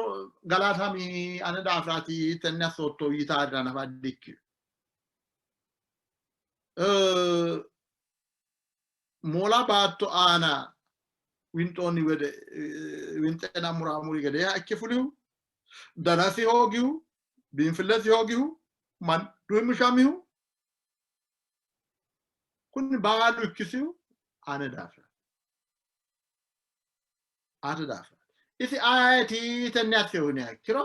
B: galatami ane daafiraati tenne assootto yitaarira nafa dikkino. Moola baatto aana winxoonni wede winxeena muraamuri gedeeha ikke fulihu, danasi hoogihu, biinfillesi hoogihu, mannu mishamihu, kuni baalu ikkisihu ane daafira. Ate daafira. Isi ayeti tenne assinohu yiniha ikkiro,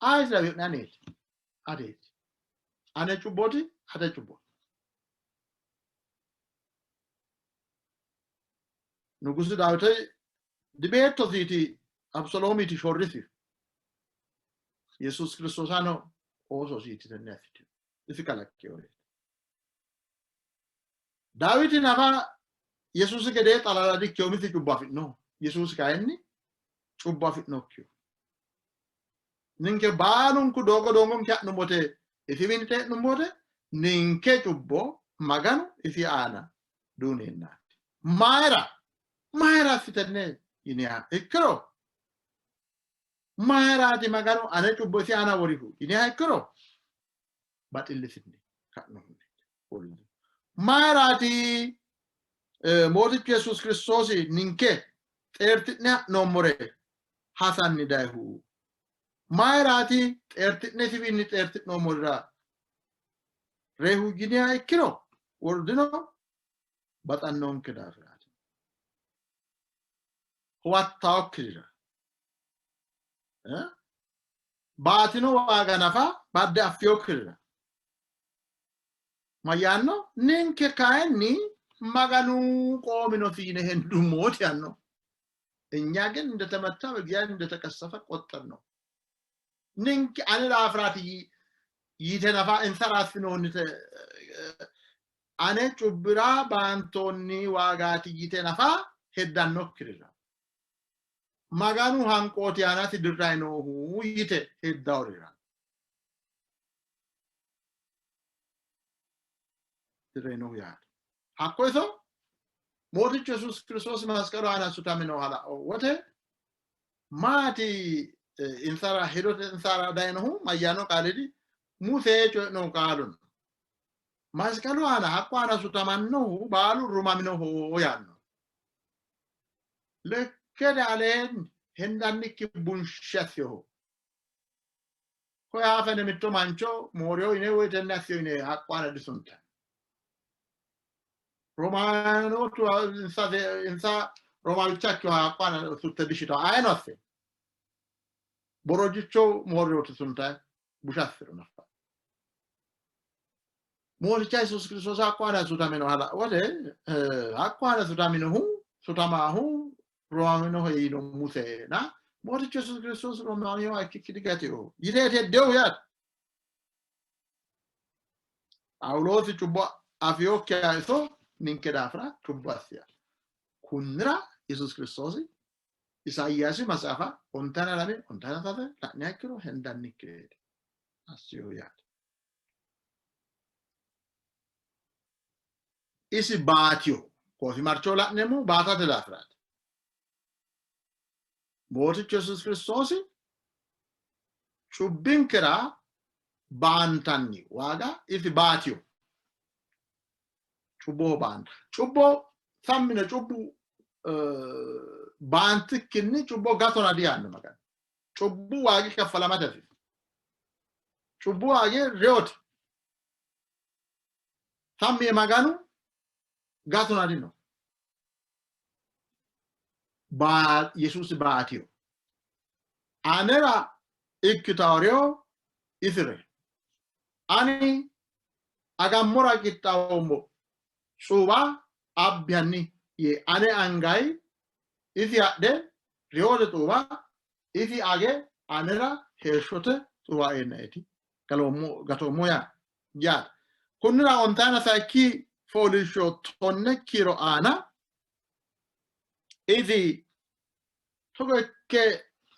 B: ayeti lawi'ne aneeti. Ateeti. Ane cubbooti, ate cubbooti. Nugusu Daawiti dibeettosiiti Abeseloomiiti shorrisi. Yesuus Kiristoosano oososiiti tenne assitino. Isi kalaqqinoreeti. Daawiti nafa Yesuusi gedee xalala dikkino, umisi cubbo afi'noho. Yesuusi kayinni cubbo afi'nokkiho. Ninke baalunku doogo doogonke ha'nummote isiwiinni xee'nummote ninke cubbo Maganu isi aana duuneennaati. Mayira? Mayira assitenne yiniha ikkiro mayiraati Maganu ane cubbo isi aana worihu yiniha ikkiro baxillisinni ka'nohunni. Mayiraati Mootichu Yesuusi Kiristoosi ninke xeerti'ne ha'noommore hasanni dayihu? Mayiraati xeerti'ne isiwiinni xeerti'noommorira reyihu yiniha ikkiro wordino baxannonke daafiraati. Huwattaakkirira baatino waaga nafa badde affinokkirira mayyaanno? Ninke kayinni Maganu qoominosi yine hendummooti yaanno። እኛ ግን እንደተመታ በእግዚአብሔር እንደተቀሰፈ ቆጠር ነው። Ninke ane daafiraati yite nafa insara assinoonnite ane cubbira baantoonni waagaati yite nafa heddannokkirira Maganu hanqooti aanasi dirrayi noohu yite heddaorira dirrayi noohu yaate. Hakko iso Mootichu Yesuusi Kiristoosi masqalu aana sutame nooha la'o wote maati insara hedote insara dayinohu mayyaanno qaalidi Muse coyi'nohu qaalu no. Masqalu aana hakko aana sutamannohu baalu rumaminoho yaanno. Lekkete aleenni hendannikki bunshe assinoho. Koye haafene mitto mancho mooriyo yine woy tenne assiyo yine haqqu aana disuntanni. Romaanootu insa insa Roomawicha ikkinoha haqqu aana sutte dishitao ayeno asse. Borojjicho mooriyooti suntanni busha assiro nafa. Mooticha Yesuusi Kiristoosi haqqu aana sutaminoha wote haqqu aana sutaminohu sutamaahu roaminoho yiino Musena Mootichu Yesuusi Kiristoosi roaminoha ikkikki digatino yiteeti heddehu yaate. Phaawuloosi cubbo afinokkiha iso ninke daafira cubbo assiya. Kunnira Yesuusi Kiristoosi Isayaasi maxaafa 52 53 la'niha ikkiro hendannikkireeti assihu yaate. Isi baatiyo goofimarcho la'neemmo baatate daafiraati. Mootichu Yesuusi Kiristoosi cubbinkera baantanni waaga isi baatiyo. Cubboho baanta. Cubbo sammine cubbu baantikkinni cubbo gatona diyaanno Maganu. Cubbu waagi kaffalamate hasiisa. Cubbu waagi reyote. Sammi yee Maganu gatona dino. Yesuusi baatiyo. Anera ikkitawo reyo isi reyo. Ani agammora qixxaawoommo cuuwa abbi hanni yee ane angayi isi adhe reyote xuuwa isi age anera heeshshote xuuwa eennaeti galoommo gatoommo yaa yaate. Kunnira ontayina sayikki fooliishsho tonne kiiro aana isi togo ikke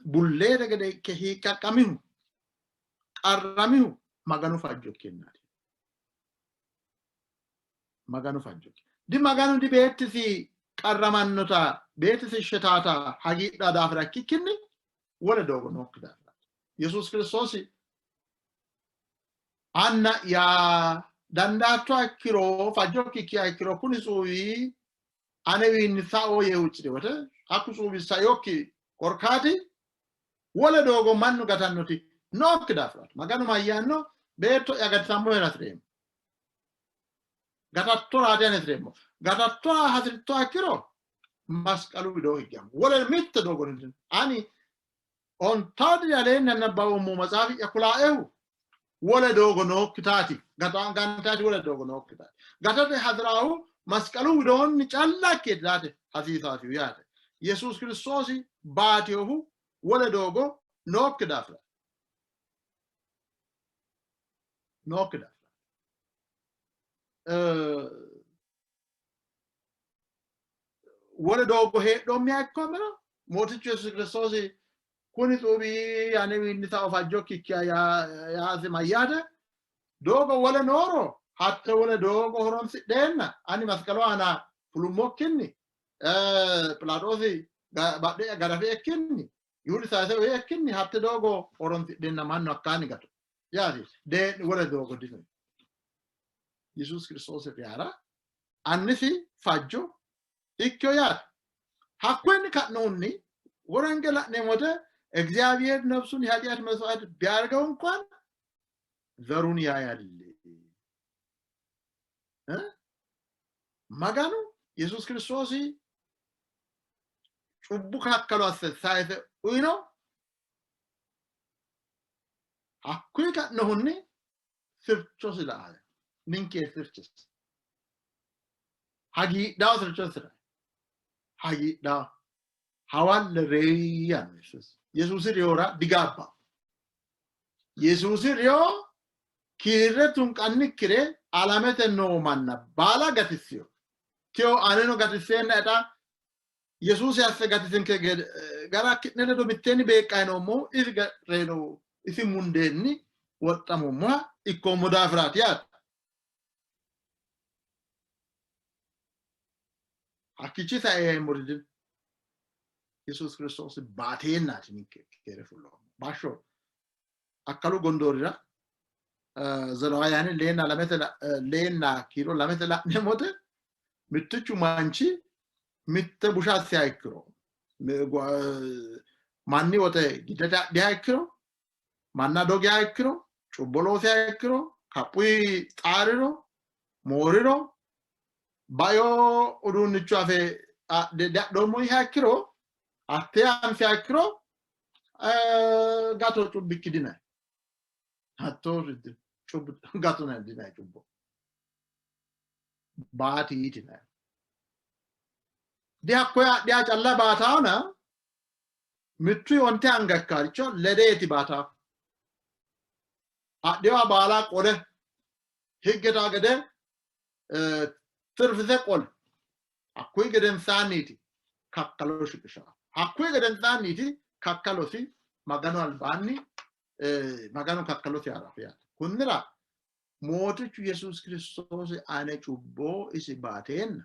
B: bulleete gede ikke hiiqqaqqamihu qarramihu Maganu fajjo ikkennaati. Maganu fajjo. Di Maganu di beettisi qarramannota beettisi shetaata hagiidha daafira ikkikkinni wole doogo nookki daafira. Yesuusi Kiristoosi anna'ya dandaattoha ikkiro fajjokki ikkiha ikkiro kuni tsuuwi anewiinni sao yee huucciri wote hakku tsuuwi sainokki korkaati wole doogo mannu gatannoti nookki daafiraati. Maganu mayyaanno beetto'ya gatisammohera hasi'reemmo. Gatattoraati ani hasi'reemmo. Gatattoha hasi'rittoha ikkiro masqalu widoo higgammo. Wole mitte doogo dino. Ani ontawu diri aleenni nabbawoommo matsaafi'ya kulaaehu wole doogo nookkitaati. Gantaati wole doogo nookkitaati. Gatate hasi'raahu masqalu widoonni calla ikkeeti yaate hasiisaasihu yaate. Yesuus Kiristoosi baatinohu wole doogo nookki daafira. Nookki daafira. Wole doogo heedhoommiha ikkoommero Mootichu Yesuusi Kiristoosi kuni xuubi anewiinni sao fajjokki ikkiha yaasi mayyaate? Doogo wole nooro hatte wole doogo horonsidheenna ani masqalu aana fulummokkinni Philaaxoosi badhe'ya garafiekkinni Yihudu sayise uyiekkinni hatte doogo horonsidheenna mannu hakkaanni gato yaasi dee'ni wole doogo dino. Yesuusi Kiristoosi reyara annisi fajjo ikkino yaate. Hakkunni ka'nohunni worange la'neemmo wote እግዚአብሔር ነፍሱን የኃጢአት መስዋዕት ቢያደርገው እንኳን ዘሩን ያያል። Maganu Yesuus Kiristoosi cubbu kakkalo asse sayise uyino. Hakkuyi ka'nohunni sirchosi la''a ninke sirchisi hagiidhawo sirchosira hagiidhawo hawalle reyi yaanno Yesuusi. Yesuusi reyora digaabba. Yesuusi reyo kiirre tunqannikkire alamete noo manna baala gatissino. Tiyo aneno gatisseenna exa Yesuusi asse gatisinke gara ki'ne ledo mitteenni beeqqayi noommohu isi reyino isi mundeenni woxxamummoha ikkoommo daafiraati yaate. Hakkiichi sae yeemmori dino. Yesuusi Kiristoosi baateennaati ninke keere fulloommo. Bashsho akkalu gondoorira Zelewaawuyaani leenna lamete leenna kiiro lamete la'neemmote mittichu manchi mitte busha assiha ikkiro manni woxe gidde adhiha ikkiro manna dogiha ikkiro cubbo loosiha ikkiro kaphuyi xaariro mooriro bayo uduunnicho afe adhoommo yiiha ikkiro hattee anfiha ikkiro gato cubbikki dinayi hatto cubbu gato dinayi cubbo baati yitinayi dihakkoye adhiha calla baataona mittu onte anga ikkaaricho ledeeti baataahu adhiwa baala qole higgeta gede tirfise qole hakkuyi gedensaanniiti kakkalo shiqisha hakkuyi gedensaanniiti kakkalosi Maganu albaanni Maganu kakkalosi ha'rafi yaate. Kunnira Mootichu Yesuusi Kiristoosi ane cubbo isi baateenna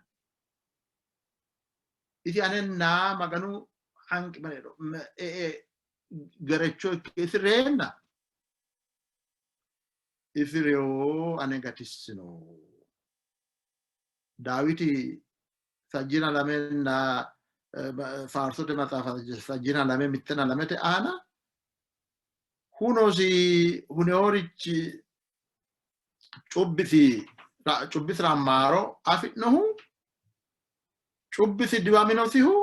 B: isi anenna Maganu hanqi gerecho ikke isi reenna isi reyo ane gatissino. Daawiti sajjina lamenna faarsote maxaafa sajjina lame mittena lamete aana hunosi huneorichi cubbisi cubbisira maaro afi'nohu cubbisi diwaminosihu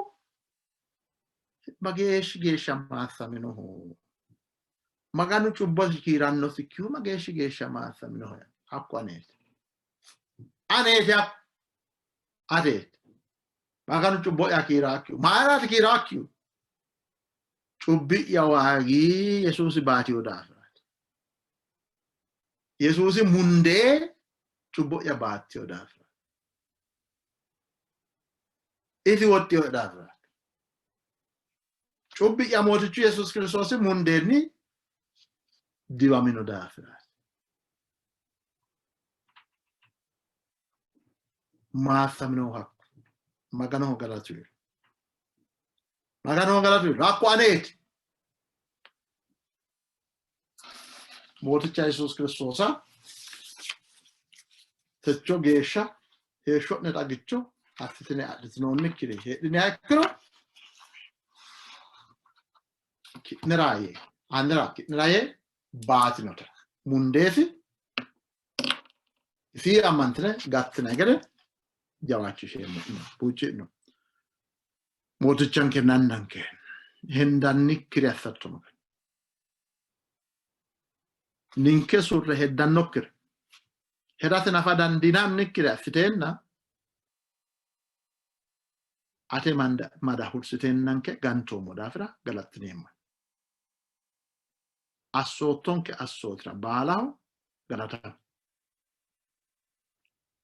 B: mageeshshi geeshsha maassaminohu Maganu cubbosi kiirannosikkihu mageeshshi geeshsha maassaminoho hakku aneeti aneeti hakku ateeti Maganu cubbo'ya kiiraakkihu mayiraati kiiraakkihu cubbi'ya waagi Yesuusi baatiyo daafiraati Yesuusi mundee cubbo'ya baattiyo daafira isi woxxiyo daafira cubbi'ya Mootichu Yesuusi Kiristoosi mundeenni diwamino daafira maassaminohu hakku Maganoho galatu Maganoho galatu hakku aneeti Mooticha Yesuus Kiristoosa techo geeshsha heeshsho'ne xagicho assitine adhitinoonnikkiri heedhiniha ikkiro ki'nera yee anera ki'nera yee baatinota mundeesi isi ammantine gattinanni gede jawaachisheemmo'ne huucci'no. Mootichanke nannanke hendannikkiri assatto Magano. Ninke surre heddannokkire hedate nafa dandiinannikkire assiteenna ate mada hursiteennanke gantoommo daafira galattineemmo. Assoottonke assootira baalaho galata.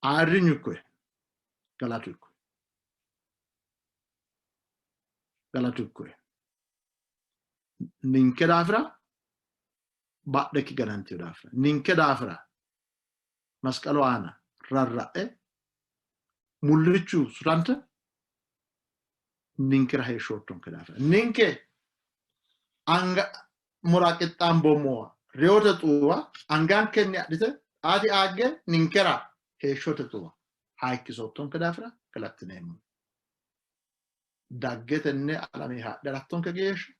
B: Ayirrinyu ikkohe, galatu ikkohe. Galatu ikkohe. Ninke daafira badhekki ganantino daafira ninke daafira masqalu aana rarra'e mullichu sutante ninkera heeshshoottonke daafira ninke anga mura qixxaamboommowa reyote xuuwa angankenni adhite ati aagge ninkera heeshshote xuuwa hayikkisoottonke daafira galattineemmo. Dagge tenne alame haadhe harattonke geeshsha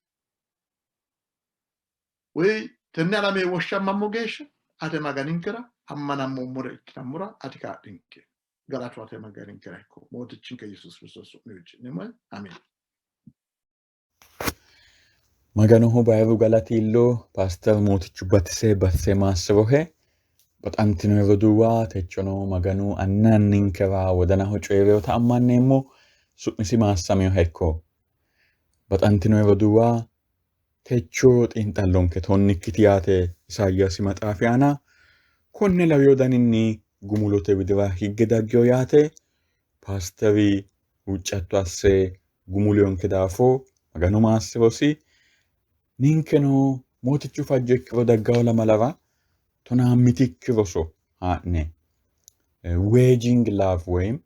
B: woy tenne alame woshshammammo geeshsha ate Maganinkera ammanammoommore ikkinammora ati kaa'linke. Galatu ate Maganinkera ikko. Mootichinke Yesuusi Kiristoosi su'minni huucci'neemmo. Ameen.
A: Maganoho bayiru galati iillo Paaster Mootichu batise batise maassirohe. Baxantino roduuwa techono Maganu anna anninkera wodanaho coyi'rinota ammanneemmo. Su'misi maassaminoha ikko. Baxantino roduuwa techo xiinxallonke tonnikkiti yaate Isaayyaasi maxaafi aana konne lawino daninni gumulote widira higge daggino yaate. Paasteri huuccatto asse gumuliyonke daafo Maganu maassirosi. Ninkeno Mootichu fajjo ikkiro daggawo lamalara tonaa mitikki roso haa'ne waging love woyim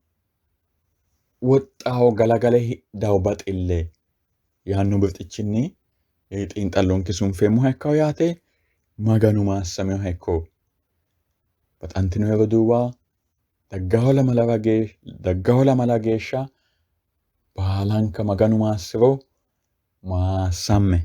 A: Woxxaho galagale hidhawo baxille yaanno birxichinni xiinxallonke sunfeemmoha ikkawo yaate. Maganu maassaminoha ikko. Baxantino roduuwa daggaho lamala geeshsha baalanka Maganu maassiro maassamme.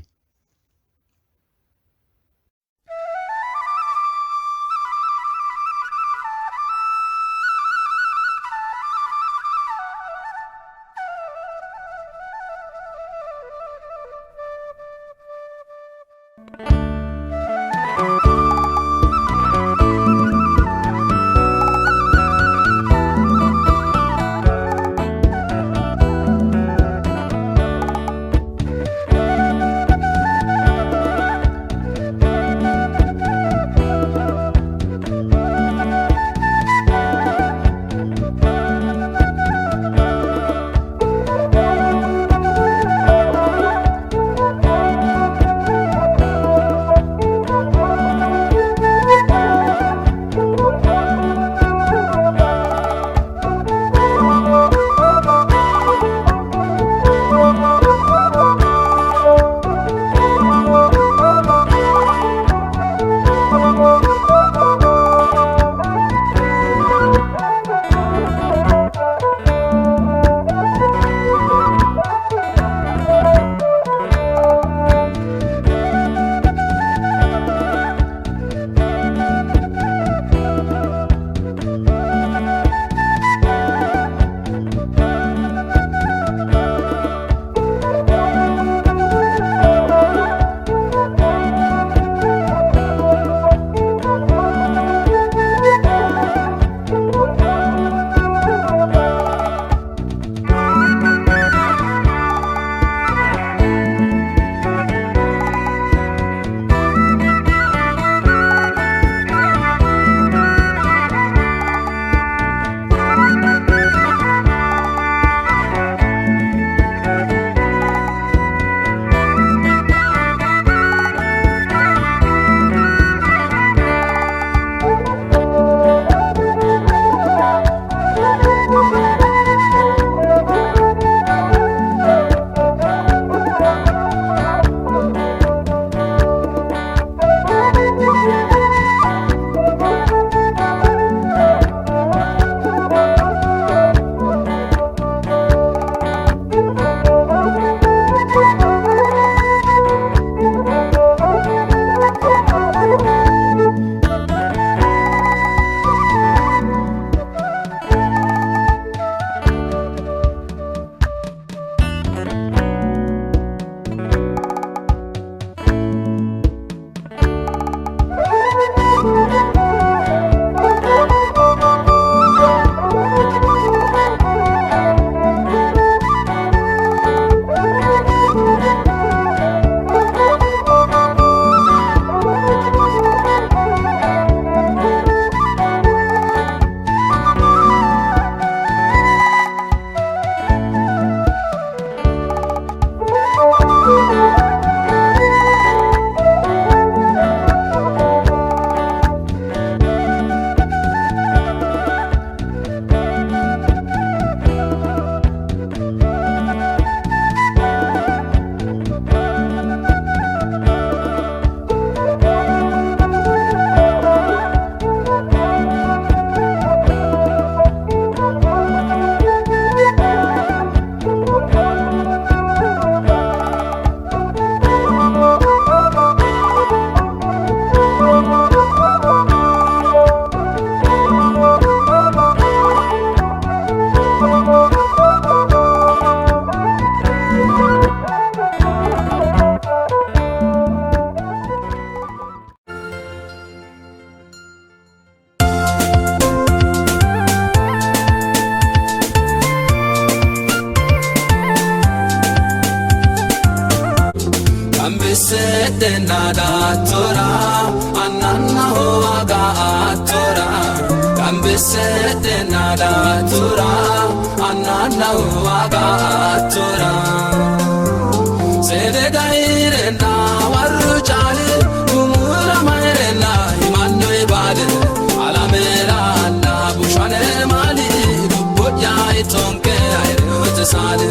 C: Don't care. saali.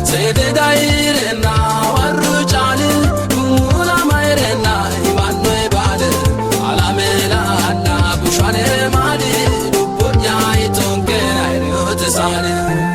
C: Seede dayirenna warru caali gumulamayirenna himanno baale alame la'anna bushane maali lubbo'ya itonke ayirriyote saali.